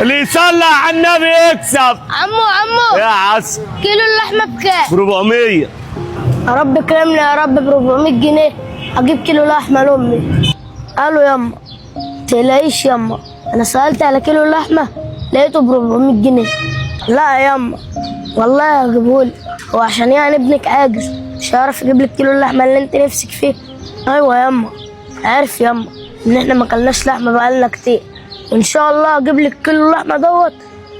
اللي يصلي على النبي يكسب. عمو عمو، يا عسل، كيلو اللحمة بكام؟ ب 400. يا رب كرمني يا رب ب 400 جنيه اجيب كيلو لحمه لامي. قالوا يما تقلقيش يما، انا سالت على كيلو اللحمة لقيته ب 400 جنيه. لا يما والله هجيبهولك، هو عشان يعني ابنك عاجز مش هيعرف يجيب لك كيلو اللحمة اللي انت نفسك فيه؟ ايوه يما، عارف يما ان احنا ما كلناش لحمه بقالنا كتير، وان شاء الله اجيب لك كيلو اللحمة دوت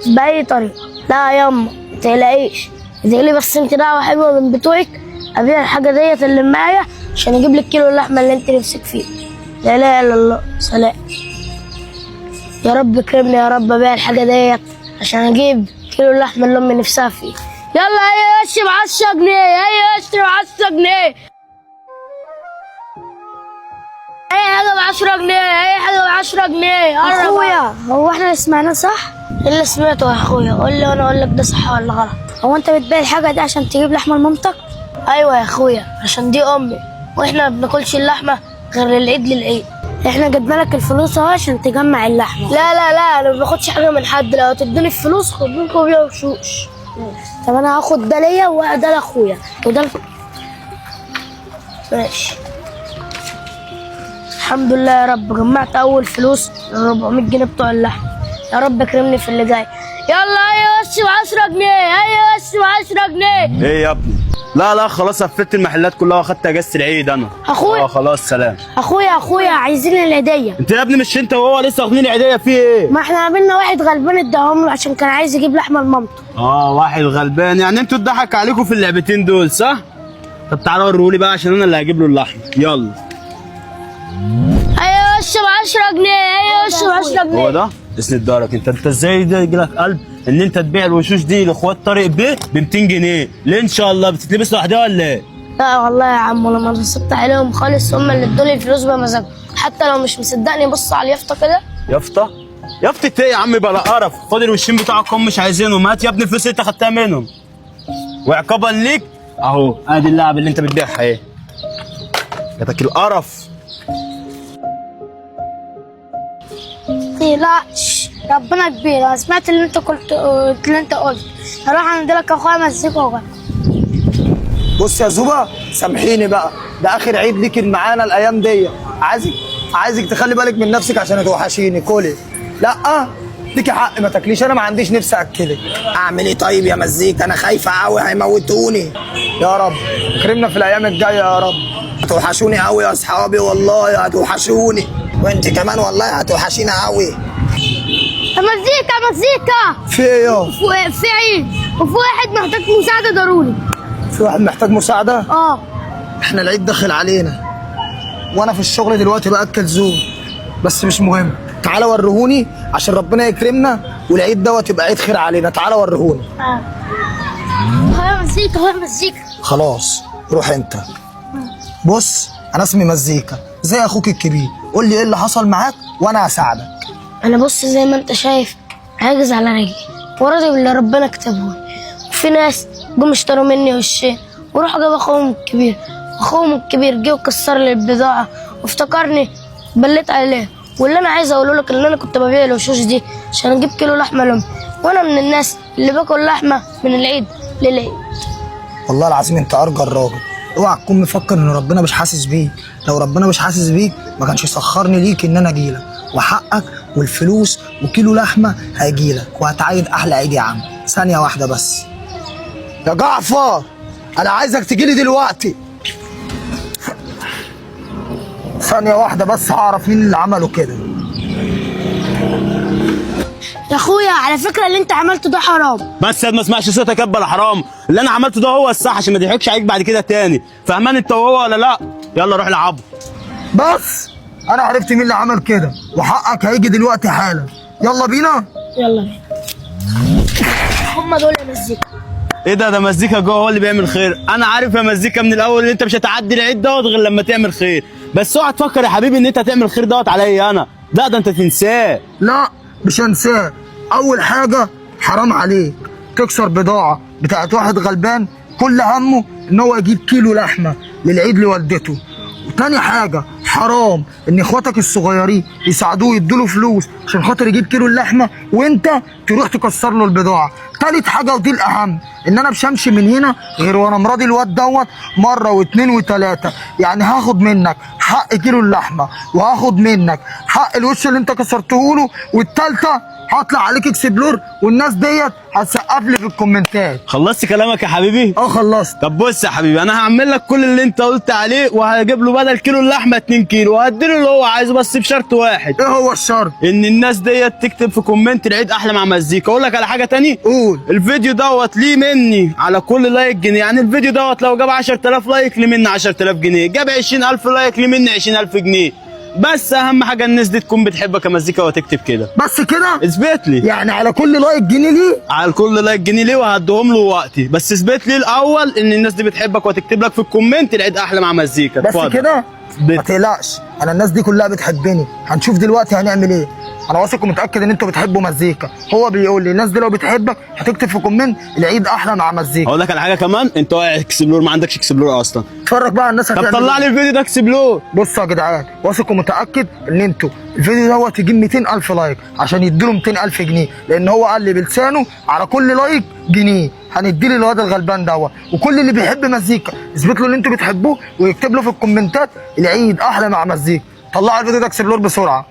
باي طريقه. لا يما متقلقيش، ادعي لي بس انت دعوه حلوة من بتوعك ابيع الحاجة ديت اللي معايا عشان اجيب لك كيلو اللحمة اللي انت نفسك فيه. لا اله الا الله، سلام. يا رب كرمني يا رب ابيع الحاجة ديت عشان اجيب كيلو اللحمة اللي امي نفسها فيه. يلا هيا اشرب 10 جنيه، هيا اشرب 10 جنيه، اي حاجة ب 10 جنيه، اي حاجة ب 10 جنيه. قرب. اخويا، هو احنا اللي سمعناه صح؟ ايه اللي سمعته يا اخويا؟ قول لي وانا اقول لك ده صح ولا غلط. هو انت بتبيع الحاجة دي عشان تجيب لحمه لمامتك؟ ايوه يا اخويا، عشان دي امي، واحنا ما بناكلش اللحمة غير للعيد للعيد. احنا جبنا لك الفلوس اهو عشان تجمع اللحمة. لا لا لا، انا ما باخدش حاجة من حد، لو تدوني الفلوس خد منكم بيها وشوش. طب انا هاخد ده ليا وده لاخويا وده ماشي، الحمد لله يا رب جمعت اول فلوس ال 400 جنيه بتوع اللحمة. يا رب كرمني في اللي جاي. يلا هيا وش ب 10 جنيه، هيا وش ب 10 جنيه. ايه يا ابني؟ لا لا خلاص، قفلت المحلات كلها واخدت اجازه العيد انا. أخويا. اه خلاص، سلام. اخويا اخويا، عايزين الهدية. انت يا ابني مش انت وهو لسه واخدين العيديه في ايه؟ ما احنا قابلنا واحد غلبان اداهم له عشان كان عايز يجيب لحمه لمامته. اه واحد غلبان، يعني انتوا اتضحك عليكم في اللعبتين دول صح؟ طب تعالوا وريهولي بقى عشان انا اللي هجيب له اللحمة. يلا. هيا وش ب 10 جنيه، هيا وش ب 10 جنيه. هو ده اسند دارك. انت ازاي ده يجيلك قلب ان انت تبيع الوشوش دي لاخوات طارق بيه ب 200 جنيه؟ ليه ان شاء الله بتتلبس لوحدها ولا ايه؟ لا والله يا عم، انا ما نصبت عليهم خالص، هم اللي ادوني الفلوس بمزاجهم. حتى لو مش مصدقني بص على اليافطه كده. يافطة؟ يافطة ايه يا عم؟ بلا قرف، خد الوشين بتوعك هم مش عايزينهم، هات يا ابني الفلوس اللي انت خدتها منهم. وعقابا ليك اهو ادي اللعب اللي انت بتبيعها ايه؟ جاتك القرف. تقلقش، ربنا كبير. انا سمعت اللي انت قلت، اللي انت قلت. هروح عند لك اخويا مزيكا وغنى. بص يا زوبا، سامحيني بقى، ده اخر عيد ليك معانا الايام دي. عايزك تخلي بالك من نفسك عشان توحشيني. كلي، لا ليكي حق ما تاكليش، انا ما عنديش نفس اكلك. اعمل ايه طيب يا مزيك؟ انا خايفة قوي هيموتوني. يا رب كرمنا في الايام الجاية يا رب. هتوحشوني قوي يا اصحابي، والله هتوحشوني، وانت كمان والله هتوحشينا قوي. مزيكا مزيكا، في ايه يا؟ في عيد وفي واحد محتاج مساعدة ضروري. في واحد محتاج مساعدة؟ اه. احنا العيد داخل علينا وانا في الشغل دلوقتي باكل زوم، بس مش مهم. تعالى وريهوني عشان ربنا يكرمنا والعيد دوت يبقى عيد خير علينا. تعالى وريهوني. هو مزيكا، هو مزيكا. خلاص روح انت. بص انا اسمي مزيكا زي اخوك الكبير، قول لي ايه اللي حصل معاك وانا هساعدك. انا بص زي ما انت شايف عاجز على رجلي وراضي باللي ربنا كتبه لي. وفي ناس جم اشتروا مني وشين وراحوا جابوا اخوهم الكبير، اخوهم الكبير جه وكسر لي البضاعة وافتكرني بليت عليه. واللي انا عايز اقوله لك ان انا كنت ببيع الوشوش دي عشان اجيب كيلو لحمه لامي، وانا من الناس اللي باكل لحمه من العيد للعيد. والله العظيم انت ارجل راجل. اوعى تكون مفكر ان ربنا مش حاسس بيك. لو ربنا مش حاسس بيك ما كانش يسخرني ليك ان انا اجيلك، وحقك والفلوس وكيلو لحمه هيجيلك وهتعيد احلى عيد يا عم. ثانية واحدة بس يا جعفر، انا عايزك تجيلي دلوقتي. ثانية واحدة بس هعرف مين اللي عمله كده. يا اخويا على فكرة اللي انت عملته ده حرام. بس يا ما اسمعش صوتك يا ابا الحرام، اللي انا عملته ده هو الصح عشان ما يضحكش عليك بعد كده تاني. فهمان انت وهو ولا لا؟ يلا روح العبوا. بس انا عرفت مين اللي عمل كده وحقك هيجي دلوقتي حالا. يلا بينا. يلا بينا. هم دول يا مزيكا. ايه ده؟ ده مزيكا جوه هو اللي بيعمل خير. انا عارف يا مزيكا من الاول ان انت مش هتعدي العيد دوت غير لما تعمل خير. بس اوعى تفكر يا حبيبي ان انت هتعمل خير دوت عليا انا، لا ده انت تنساه. لا مش هنساه. اول حاجة حرام عليك تكسر بضاعة بتاعت واحد غلبان كل همه ان هو يجيب كيلو لحمه للعيد لوالدته. وتاني حاجة حرام ان اخواتك الصغيرين يساعدوه يدوا فلوس عشان خاطر يجيب كيلو اللحمة وانت تروح تكسر له البضاعة. تالت حاجة ودي الاهم، ان انا مش همشي من هنا غير وانا مراضي الواد دوت مرة واتنين وتلاتة. يعني هاخد منك حق كيلو اللحمة، وهاخد منك حق الوش اللي انت كسرته له، والتالتة هطلع عليك explore والناس ديت هتسقف لي في الكومنتات. خلصت كلامك يا حبيبي؟ اه خلصت. طب بص يا حبيبي، انا هعمل لك كل اللي انت قلت عليه، وهجيب له بدل كيلو اللحمة 2 كيلو، وهديله اللي هو عايزه، بس بشرط واحد. ايه هو الشرط؟ ان الناس ديت تكتب في comment العيد احلى مع مزيكا. اقول لك على حاجة تاني؟ قول. الفيديو دوت ليه مني على كل like جنيه. يعني الفيديو دوت لو جاب 10000 like ليه مني 10000 جنيه، جاب 20000 like ليه مني 20000 جنيه. بس اهم حاجة الناس دي تكون بتحبك يا مزيكا وتكتب كده. بس كده؟ اثبت لي. يعني على كل like جنيه ليه؟ على كل like جنيه ليه، وهديهم له وقتي. بس اثبت لي الاول ان الناس دي بتحبك وهتكتب لك في ال comment العيد احلى مع مزيكا. بس اتفضل. كده؟ ما تقلقش، انا الناس دي كلها بتحبني. هنشوف دلوقتي هنعمل ايه. انا واثق ومتاكد ان انتوا بتحبوا مزيكا. هو بيقول لي الناس دي لو بتحبك هتكتب في comment العيد احلى مع مزيكا. هقول لك على حاجة كمان، انت واقع explore، ما عندكش explore اصلا. اتفرج بقى على الناس طب هتعمل طلع إيه. لي الفيديو ده explore. بصوا يا جدعان، واثق ومتاكد ان انتوا الفيديو دوت يجيب 200000 like عشان يديله 200000 جنيه، لان هو قال لي بلسانه على كل like جنيه هندي لي الواد الغلبان دوت. وكل اللي بيحب مزيكا اثبت له ان انتوا بتحبوه ويكتب له في الكومنتات العيد احلى مع مزيكا. طلعوا الفيديو ده explore بسرعة.